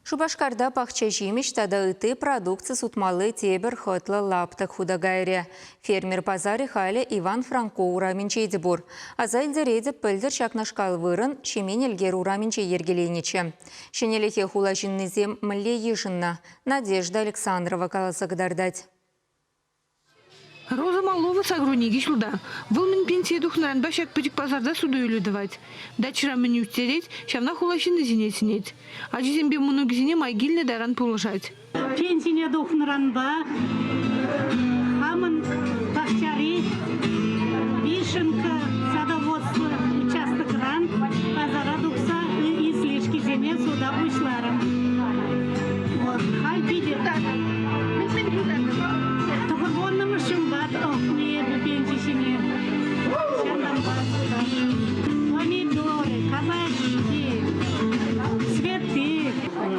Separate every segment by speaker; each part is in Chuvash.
Speaker 1: Шупашкарта пахча ҫимӗҫ тата ытти продукци сутмалли тепӗр хӑтлӑ лаптӑк хута кайрӗ. Фермер пасарӗ халӗ Иван Франко урамӗнче те пур. Аса илтеретӗп, пӗлтӗр ҫакнашкал вырӑн Ҫемен Элкер урамӗнче йӗркеленӗччӗ. Ҫӗнӗлӗхе хула ҫыннисем мӗнле йышӑннӑ? Надежда Александрова каласа кӑтартать.
Speaker 2: Роза Малова сакӑрвуникӗ ҫулта. Вӑл мӗн пенсие тухнӑранпа ҫак пӗчӗк пасарта суту-илӳ тӑвать. Дачӑра мӗн ӳстерет, ҫавна хула ҫыннисене сӗнет. Ачисемпе мӑнукӗсене май килнӗ таран пулӑшать.
Speaker 3: Пенсине тухнӑранпа хамӑн пахчари вишенка садоводство участокран пасара тухса излишкисене суда пуҫларӑм. Вот, халь питӗ Тӑхӑрвуннӑмӗш ҫулта тухнӑ эпӗ пенси ҫине. Ҫавӑнтанпа помидоры, кабачки, цветы.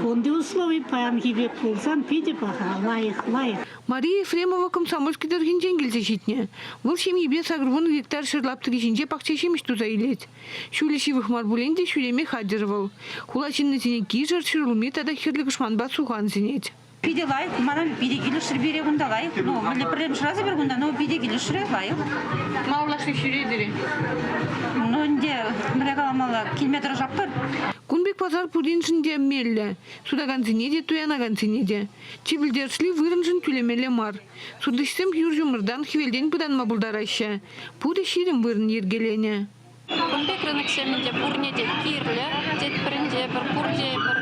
Speaker 3: Кунти услови паянхи пек пулсан питӗ паха, лайӑх, лайӑх.
Speaker 2: Мария Ефремова Комсомольски тӑрӑхӗнчен килсе ҫитнӗ. Вӑл ҫемйипе 80 гектар ҫӗр лаптӑкӗ ҫинче пахча ҫимӗҫ туса илет. Ҫулӗ ҫывӑх мар пулин те ҫӳреме хатӗр вӑл. Хула ҫыннисене кишӗр, ҫӗрулми тата хӗрлӗ кӑшманпа сухан сӗнет.
Speaker 4: Питӗ лайӑх, мана питӗ килӗшрӗ пире кунта лайӑх. Ну, мӗнле пӗрремӗш раз эпир кунта, но питӗ килӗшрӗ, лайӑх.
Speaker 2: Малаллашни ҫӳретӗр-и?
Speaker 4: Ну, ӗнтӗ, мӗнле каламалла, килме тӑрӑшатпӑр.
Speaker 2: Кун пек пасар пуриншӗн те меллӗ. Сутакансене те, туянакансене те. Чи пӗлтерӗшли вырӑншӑн тӳлемелле мар. Сутӑҫсем юр ҫумӑртан, хӗвелтен пытанма пултараҫҫӗ. Пурӗ 20 вырӑн йӗркеленӗ.
Speaker 5: Кун пек рыноксем ӗнтӗ пурне те кирлӗ тетпӗр ӗнтӗ эпир, пурте эпир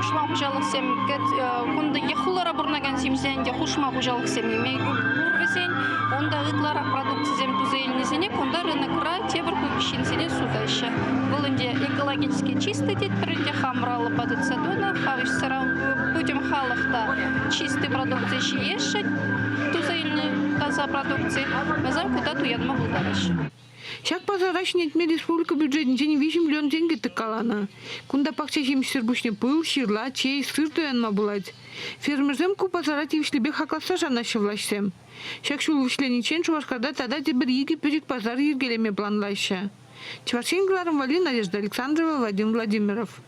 Speaker 5: хушма хуҫалӑхсем кунта е хулара пурӑнакансемсен ӗнтӗ хушма хуҫалӑхсем илме пур вӗсен. Унта ытларах продукцисем туса илнисене кунта рынокра тепӗр хут ҫынсене сутаҫҫӗ. Вӑл ӗнтӗ экологически чистый тетпӗр ӗнтӗ, хамӑр алӑпа тытса тунӑ, пӗтӗм халӑх та чистый продукци ҫиесшӗн, туса илнӗ таса продукци, вӗсем кунта туянма пултараҫҫӗ.
Speaker 2: Ҫак пасара ҫӗнетме республика бюджетӗнчен 3 миллион тенкӗ тӑккаланӑ. Кунта пахча ҫимӗҫсӗр пуҫне пыл, ҫырла, чей, сыр туянма пулать. Фермерсем ку пасара тивӗҫлипе хакласса шанаҫҫӗ влаҫсем. Ҫак ҫул вӗҫлениччен Шупашкарта тата тепӗр икӗ пӗчӗк пасар йӗркелеме планлаҫҫӗ. Чӑваш Ен кӑларӑм валли Надежда Александрова, Вадим Владимиров.